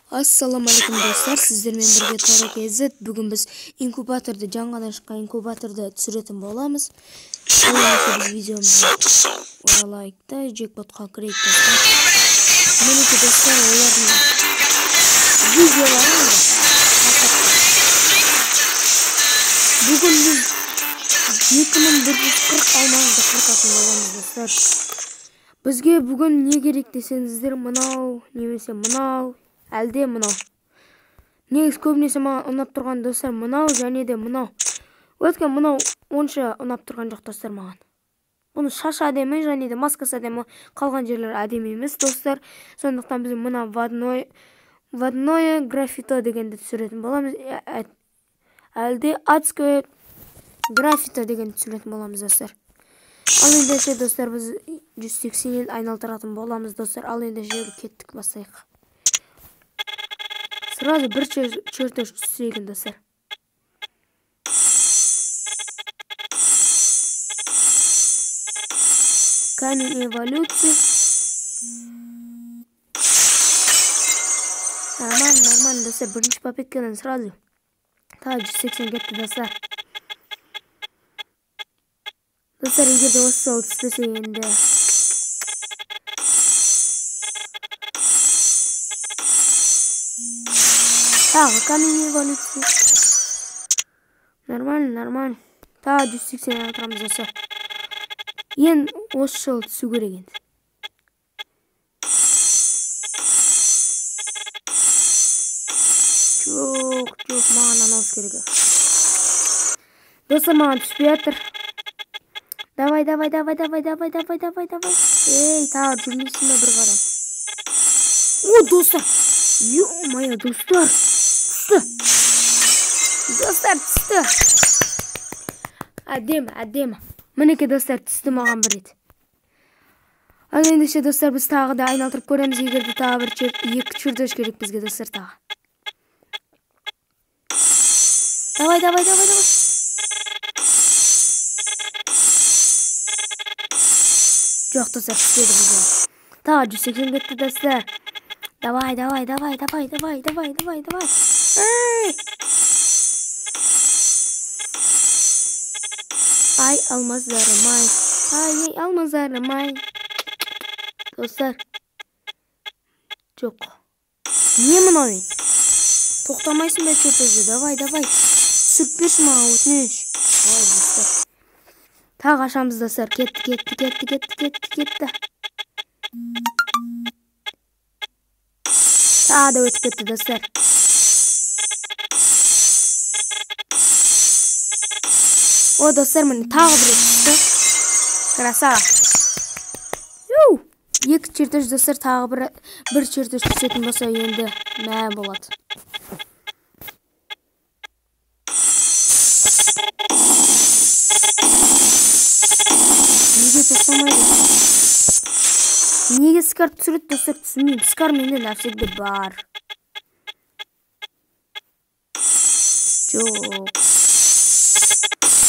Ассалаумағалейкум достар, сіздермен бірге Торо KZ. Бүгін біз инкубаторды, жаңадан шыққан инкубаторды түсіретін боламыз. Ал ендеше біз видеомызды оралайық та джекпотқа кірейік достар. Мінекей достар, олардың видеолары енді. Бүгін біз 2140 алмазды құртатын боламыз достар. Бізге бүгін не керек десеңіздер, мынау немесе мынау, әлде мынау. Негізі көбінесе маған ұнап тұрған достар мынау және де мынау. Өйткені мынау онша ұнап тұрған жоқ достар маған. Бұны шашы әдемі және де маскасы әдемі, қалған жерлері әдемі емес достар. Сондықтан біз мына водное граффито дегенді түсіретін боламыз. Әлде адское граффито дегенді түсіретін боламыз достар. Ал ендеше достар біз 180-нен айналдыратын боламыз достар. Ал ендеше кеттік, бастайық. Сразу бір чертеж түссе екен достар. Камень эволюции. Нормально, нормально достар. Бірінші попыткадан сразу. Тағы 180 кетті достар. Достар, егер де осы жолы түспесе енді. Тағы камень эволюции. Нормально, нормально. Тағы 180 отырамыз достар. Ең осы жолы түсу керек енді. Жоқ, жоқ, маған анау керек. Достар, маған түспей жатыр. Давай, давай, давай, давай, давай, давай, давай, давай. Ей, тағы жүрмейсің бе бір қадам? О, достар! Ё-моё, достар! Түсті! Достар, түсті! Әдемі, әдемі. Мінекей достар, түсті маған бір рет. Ал ендеше достар, біз тағы да айналдырып көреміз. Егер де тағы бір екі чертеж керек бізге достар тағы. Давай, давай, давай, давай. Жоқ достар, түспеді бізге. Тағы 180 кетті достар. Давай, давай, давай, давай, давай, давай, давай, давай. Эй! Ай, алмаздарым ай. Ай, алмаздарым ай. Достар. Жоқ. Не мынау енді? Тоқтамайсың ба чертежді? Давай, давай. Түсіріп берші маған, өтініш. Ой, достар. Тағы ашамыз достар. Кетті, кетті, кетті, кетті, кетті, кетті. Тағы да өтіп кетті достар. О, достар, міне тағы бір рет түсті. Красава. Ю! Екі чертеж достар, тағы бір чертеж түсетін болса енді мә болады. Неге тоқтамайды? Неге скар түсіреді достар, түсінбеймін. Скар менде навсегда бар. Жоқ.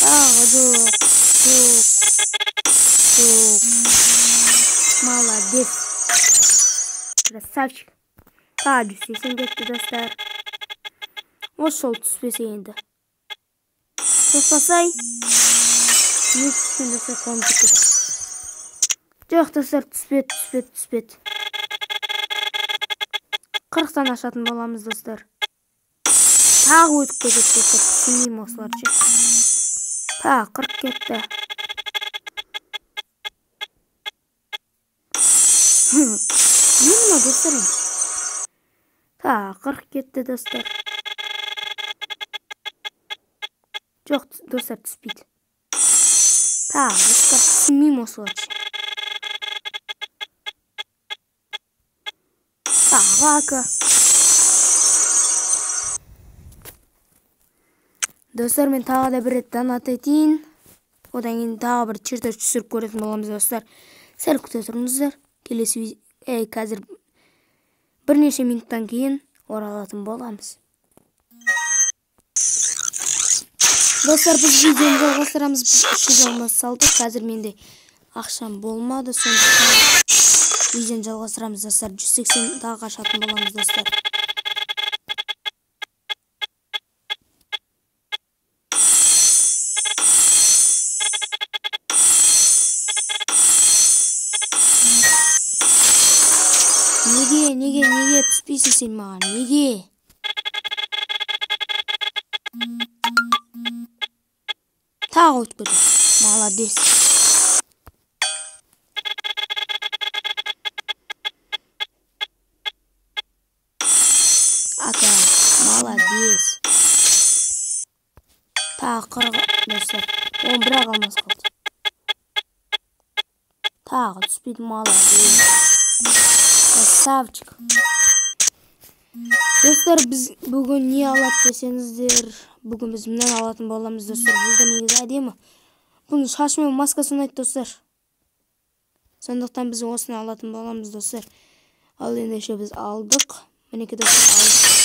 Тағы жоқ. Жоқ. Жоқ. Молодец. Красавчик. Тағы 180 кетті достар. Осы жолы түспесе енді. Тоқтасай. Не түскен достар, қолым тиіп кетті. Жоқ достар, түспеді, түспеді, түспеді. 40-тан ашатын боламыз достар. Тағы өтіп кетеді достар, түсінбеймін осыларды ше. Тағы 40 кетті. Не мынау достар енді? Тағы 40 кетті достар. Жоқ достар, түспейді. Тағы достар, түсінбеймін осыларды ше. Тағы ака. Достар, мен тағы да бір рет донат етейін. Одан кейін тағы бір чертеж түсіріп көретін боламыз достар. Сәл күте тұрыңыздар. Келесі қазір бірнеше минуттан кейін оралатын боламыз. Достар, біз видеоны жалғастырамыз. Біз 300 алмаз салдық. Қазір менде ақшам болмады, сондықтан видеоны жалғастырамыз достар. 180 тағы ашатын боламыз достар. Неге, неге, неге түспейсің сен маған? Неге? Тағы өтіп кетті. Молодец. Ата, молодец. Тағы 40 достар. 11 алмаз қалды. Тағы түспейді, молодец. Красавчик. Достар, біз бүгін не алады десеңіздер, бүгін біз мынаны алатын боламыз, достар. Бұл да негізі әдемі. Бұның шашы мен маскасы ұнайды, достар. Сондықтан біз осыны алатын боламыз, достар. Ал ендеше біз алдық. Мінекей, достар, алдық.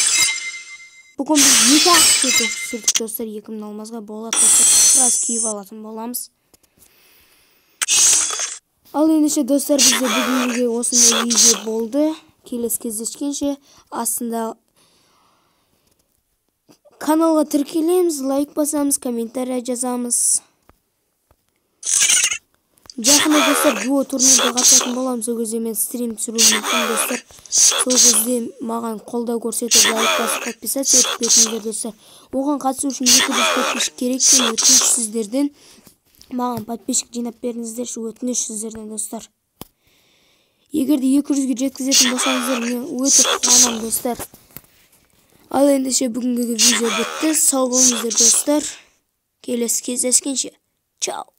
Бүгін біз 2 ақ түсірдік, достар. 2000 алмазға болады, достар. Біраз киіп алатын боламыз. Ал ендеше, достар, бізде бүгінгі осындай видео болды. Келесі кездескенше астында каналға тіркелеміз, лайк басамыз, комментария жазамыз. Жақында, достар, дуо турнирге қатысатын боламыз. Сол кезде мен стрим түсіруім мүмкін, достар. Сол кезде маған қолдау көрсетіп, лайк басып, подписаться етіп кетіңдер, достар. Оған қатысу үшін 200 подписчик керек екен. Өтініш сіздерден, маған подписчик жинап беріңіздерші, өтініш сіздерден, достар. Егер де 200-ге жеткізетін болсаңыздар, мен өте қуанамын, достар. Ал ендеше бүгінгі видео бітті. Сау болыңыздар, достар. Келесі кездескенше. Чао.